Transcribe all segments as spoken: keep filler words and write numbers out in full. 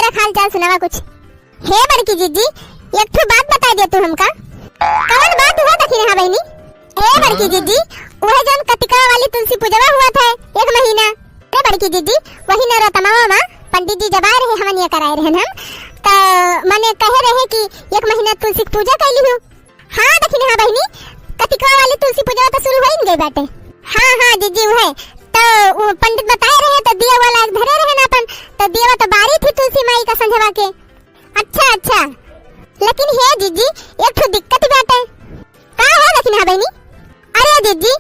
तक हाल चाल सुनावा कुछ। हे बड़की जिज्जी, एक ठो बात बताइ दे तू हमका। कवन बात हुआ दखिनहा बहिनी? ए बड़की जिज्जी, उहे जौन कतिकवा वाली तुलसी पूजवा हुआ था एक महीना। अरे बड़की जिज्जी, वही नवरतमवा मा पंडित जी जब आए रहे, हमनिया कराए रहन हम, त मने कहे रहे कि एक महीना तुलसी के पूजा कइ लिहू। हाँ दखिनहा बहिनी, कतिकवा वाली तुलसी पूजवा त शुरू होइ न गइ बाटे। हाँ हाँ जिज्जी, उहे त उ पंडित बताए रहे, त दिया वाला एक धरे रहे ना अपन, त दिया त बारी थी तुलसी माई का संझवा के। अच्छा अच्छा, लेकिन हे जिज्जी, एक ठो दिक्कत बाटे। का हो दखिनहा बहिनी? अरे जिज्जी,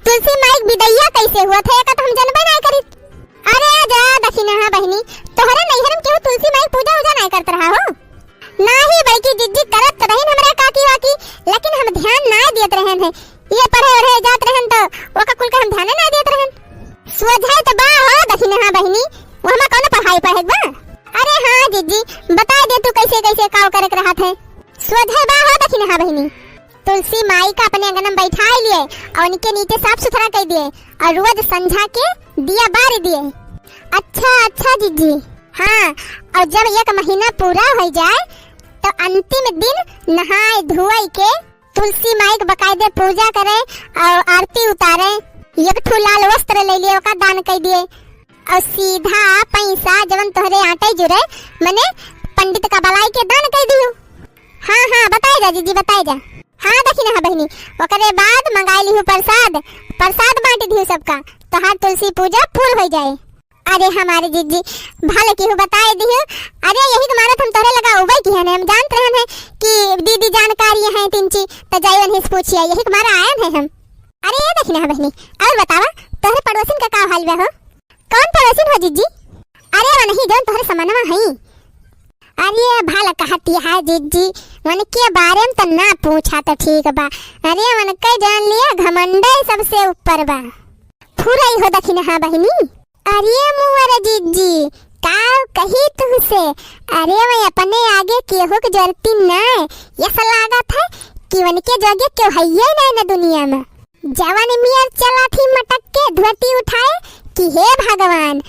तुलसी माई के बिदइया कइसे हुआ था, एका त हम जनबे नाहीं करित। अरे जा दखिनहा बहिनी, तोहरे नैहर में केहू तुलसी माई के पूजा उजा नाहीं करत रहा हो? नाहीं बड़की जिज्जी, करत त रहिन हमरा काकी वाकी, लेकिन हम ध्यान नाहीं दियत रहन है। ये पढ़े ओढ़े जात रहन त ओका कुल के हम ध्याने नाहीं दियत रहन। सोझाई त बा हो दखिनहा बहिनी, वो हमा कौनो पढ़ाई पढ़े के बा? अरे हाँ जिज्जी, बताइ दे तू कइसे कइसे काव करे के रहत है। सोझाई बा हो दखिनहा बहिनी। तुलसी माई का अपने अंगन में बैठाइ लिए अउर उनके नीचे साफ सुथरा कइ दिए अउर रोज संझा के दिया बार दिए। अच्छा अच्छा जिज्जी। हाँ, अउर जब एक महीना पूरा होइ जाए त अंतिम दिन नहाए धोए के तुलसी माई के बकायदे पूजा करे अउर आरती उतारे। एक ठो लाल वस्त्र लइ लिए, ओका दान कइ दिए अउर सीधा पैसा जवन तोहरे आटे जुरे, मने पंडित का बलाइ के दान कइ दिहू। हाँ हाँ, बताइ जा जिज्जी, बताइ जा। हाँ दखिनहा बहिनी, ओकरे बाद मंगाइ लिहू प्रसाद, प्रसाद बाँटि दिहू सबका, तोहार तुलसी पूजा पूर होइ जाए। अरे हमारे जिज्जी, भले केहू बताइ दिहू। अरे यही के मारत हम तोहरे लगा उबइ किहन है, हम जानत रहन है कि दीदी जानकारी हैं तिनची, त जाई उन्हीं से पूछिया, यही के मारा आयन है हम। अरे दखिनहा बहिनी, अउर बतावा, तोहरे पड़ोसिन का का हाल बा हो? कौन पड़ोसिन हो जिज्जी? अरे वनही जौन तोहरे समनवा हई। अरे भला कहती है जिज्जी, वनके बारे में त ना पूछा त ठीक बा। अरे वनके जान लिया घमंडे सबसे ऊपर बा। फुरई हो दखिनहा बहिनी। अरे मुअर जिज्जी, का कही तुहसे? अरे वह अपने आगे केहू के जरती नाय। यस लागत है कि वनके जोगे केहू हइये नाय न दुनिया में। जवन मियर चला थी मटक के धोती उठाए कि हे भगवान।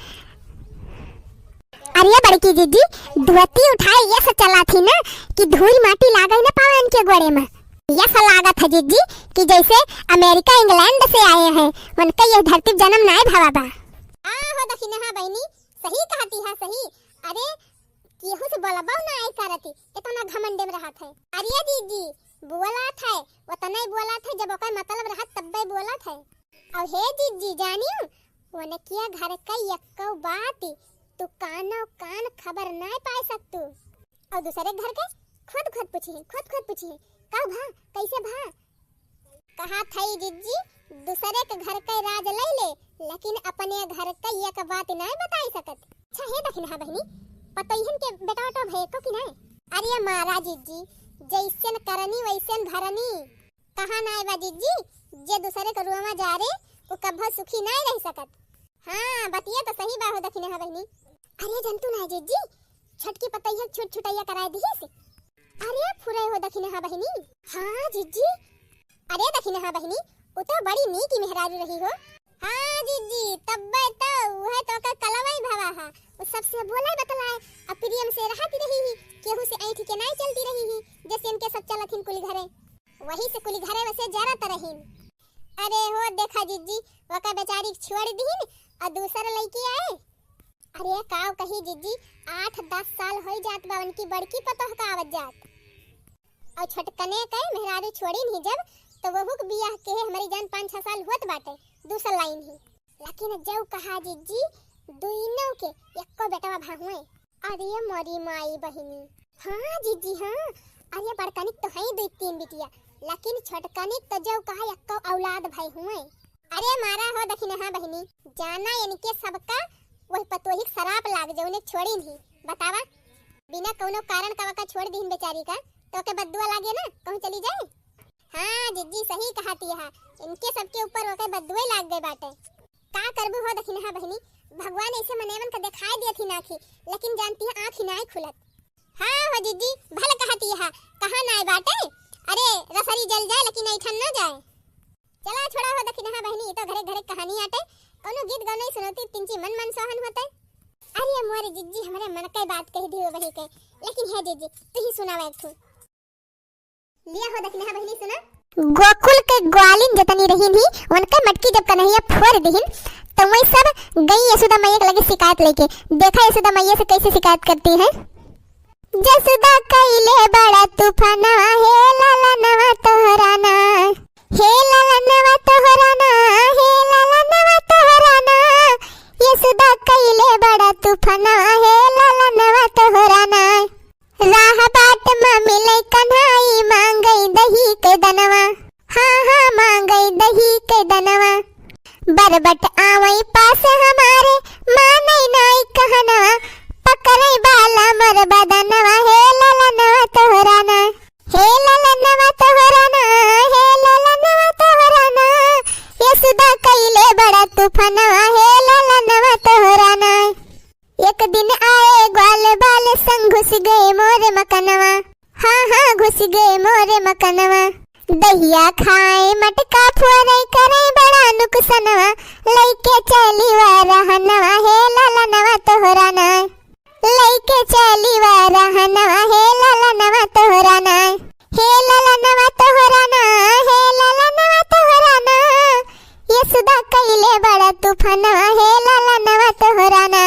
अरे बड़की जिज्जी, धोती उठाए यस चला थी ना कि धूल माटी लागे न पावे उनके गोड़े में। यस लागत है जिज्जी कि जैसे अमेरिका इंग्लैंड से आए हैं, उनके ये धरती जन्म नाय भवा बा। आ हो दखिनहा बहिनी, सही कहती है, सही। अरे केहू से बोलबो नाय करती, इतना घमंडे में रहत है। अरे जिज्जी, बोलत है, वतने बोलत है, जब ओकर मतलब रहत तब्बे बोलत है। अउर हे जिज्जी, जानियो, वनकिया घर का यक्को बात तू कानो कान खबर नाय पाए सकतू। अउर दूसरे घर के खुद खुद पूछी, खुद खुद पूछी, का भा, कैसे भा? कहा थई जिज्जी, दूसरे के घर के राज ले ले, लेकिन अपने घर के एक बात नाय बताई सकत। अच्छा हे दखिनहा बहिनी, पतोहियन के बेटा उटा भये को कि नाय? अरे मारा जिज्जी, जैसन करनी वैसन भरनी। कहा नाय बा जिज्जी, जे दूसरे के रुआवा जा रे, उ कभो सुखी नाय रह सकत। हाँ, बतिया त सही बा हो दखिनहा बहिनी। अरे जंतु नाय जिज्जी, छोटकी पतैया छुट छुटैया कराए दिहिस। अरे फुरे हो दखिनहा बहिनी। हाँ जिज्जी। अरे दखिनहा बहिनी, उ तो बड़ी नीक मेहरारू रही हो। हाँ जिज्जी, तब्बे तो उहे तो ओकर कलवई भवा हा। उ सबसे बोले बतलाए, अब प्रेम से रहत रही ही, केहू से ऐंठ के नाय चलती रही ही, जैसे इनके सब चलत हिन कुल घरे। वही से कुल घरे वसे जरत रहीन। अरे हो देखा जिज्जी, ओका बेचारी के छोड़ दीन अउर दूसर लइके आए। अरे काव कही जिज्जी, आठ दस साल होई जात बा उनकी बड़की पतोह का आवत जात। अउर छोटकने के मेहरारू छोड़ीन ही जब, तो वहू के बियाह के हमरी जान पाँच छह साल होत बाटे, दूसर लाइन ही। लेकिन जउ कहा जिज्जी, दुइनो के एक्को बेटवा भा हुए। अरे मोरी माई बहिनी। हाँ जिज्जी हाँ, अरे बड़कनिक तो हई दुई तीन बिटिया, लेकिन छोटकनिक तो जउ कहा एक्को औलाद भई हुए। अरे मारा हो दखिनहा बहिनी, जाना इनके सबका वही पतोहिक सराप लाग जउने छोड़ीन ही। बतावा, बिना कउनो कारण का वका छोड़ दीन बेचारी का, तो ओके बद्दुआ लागे ना, कहूँ चली जाए। हाँ जिज्जी सही कहती है, इनके सबके ऊपर ओके बद्दुए लाग गए बाटे। का करबू हो दखिनहा बहिनी, भगवान ऐसे मनेवन का देखाए दियत ही आँखी, लेकिन जानती है आँखी नाय खुलत। हाँ हो जिज्जी, भल कहती है, कहाँ नाय बाटे? अरे रसरी जल जाए लेकिन ऐठन न जाए। चला छोड़ा हो दखिनहा बहिनी, ई तो घरे घरे कहानी आटे, कउनो गीत गौनई सुनौती तिनची मन मन सोहन होते। अरे मोरे जिज्जी, हमरे मन के बात कहि दियो बहिनी के। लेकिन हे जिज्जी, तू ही सुनावा एक ठो। लिया हो दखिनहा बहिनी, सुना। गोकुल के ग्वालिन जतनी रहिन ही, उनके मटकी जब कन्हैया फोर दिहिन, तो वही सब गई यशोदा मैया के लगे शिकायत लेके। देखा यशोदा मैया से कैसे शिकायत करती है। जसुदा कइले बड़ा तूफानवा, हे ललनवा तोहरा ना, हे ललनवा तोहरा ना, हे ललनवा तोहरा ना। यशुदा कइले बड़ा तूफानवा, हे ललनवा तोहरा ना। राह बाट मा मिलै कन्हाई, मांगै दही के दनवा। हाँ, हाँ, मांगै दही के दनवा। बरबट आवै पास हमारे, मानै नाई कहनवा। पकरै बाला मोर बदनवा, हे ललनवा तोहरा ना। हे ललनवा तोहरा ना, हे ललनवा तोहरा ना। यशुदा कइले बड़ा तूफानवा, हे ललनवा तोहरा ना। एक दिन आए ग्वाल बाल संग, घुस गए मोरे मकनवा। हाँ, हाँ, घुस गए मोरे मकनवा। दहिया खाए मटका फोरे, करे बड़ा नुकसनवा। लइके चली वा रहनवा, हे ललनवा तोहरा ना। लइके चली वा रहनवा, हे ललनवा तोहरा ना। हे ललनवा तोहरा ना, हे ललनवा तोहरा ना। यशुदा कइले बड़ा तूफानवा, हे ललनवा तोहरा ना।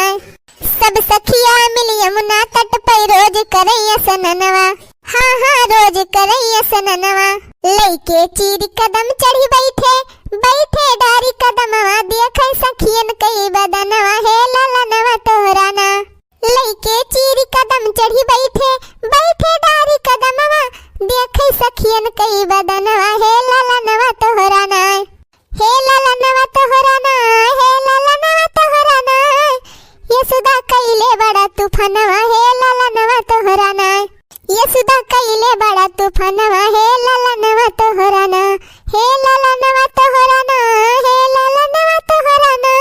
सब सखिया मिल यमुना तट पे, रोज करैया सननवा। हाँ, हाँ, रोज करैया सननवा। लइके चीर कदम चढ़ी बैठे, बैठे डारी कदमवा। देखै सखियन कई बदनवा, हे ललनवा तोहरा ना। लइके चीर कदम चढ़ी बैठे, बैठे डारी कदमवा। देखै सखियन कई बदनवा, हे ललनवा तोहरा ना। हे ललनवा तोहरा ना, हे ललनवा तोहरा ना। यशुदा कइले बड़ा तूफानवा, हे ललनवा तोहरा ना। यशुदा कइले बड़ा तूफानवा, हे ललनवा तोहरा ना। हे ललनवा तोहरा ना, हे ललनवा तोहरा ना।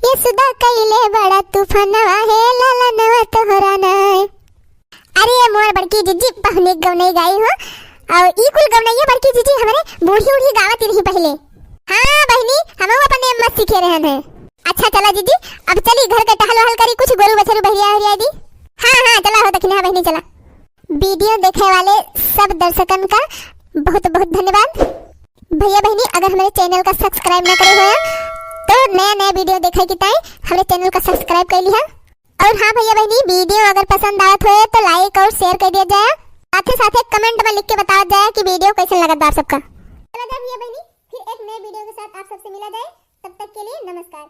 यशुदा कइले बड़ा तूफानवा, हे ललनवा तोहरा ना। अरे मोर बड़की जिज्जी, बहुत नीक गवनई गाई हो। और ई कुल गवनइया बड़की जिज्जी हमरे बूढ़ी उढ़ी गावत रही पहिले। हाँ बहिनी, हमहू अपने अम्मा सीखे रहन है। अच्छा चला जिज्जी, अब चली घर के टहल वहल करी, कुछ गोरू बछरू बहरिया हरिया दी। हाँ, हाँ, चला हो दखिनहा बहिनी, चला। वीडियो देखे वाले सब दर्शकन का बहुत बहुत धन्यवाद। भैया बहिनी, अगर हमरे चैनल का subscribe ना करे होया, तो नया नया वीडियो देखे की ताई हमरे चैनल का subscribe कर लिहा। और हाँ भैया बहिनी, वीडियो अगर पसंद आवत होए तो like और share कर दिया जाए। साथे साथे comment में लिख के बतावत जाए कि वीडियो कैसन लगत बा आप सबका। चला जाए भैया बहिनी, फिर एक नए वीडियो के साथ आप सबसे मिला जाए। तब तक के लिए नमस्कार।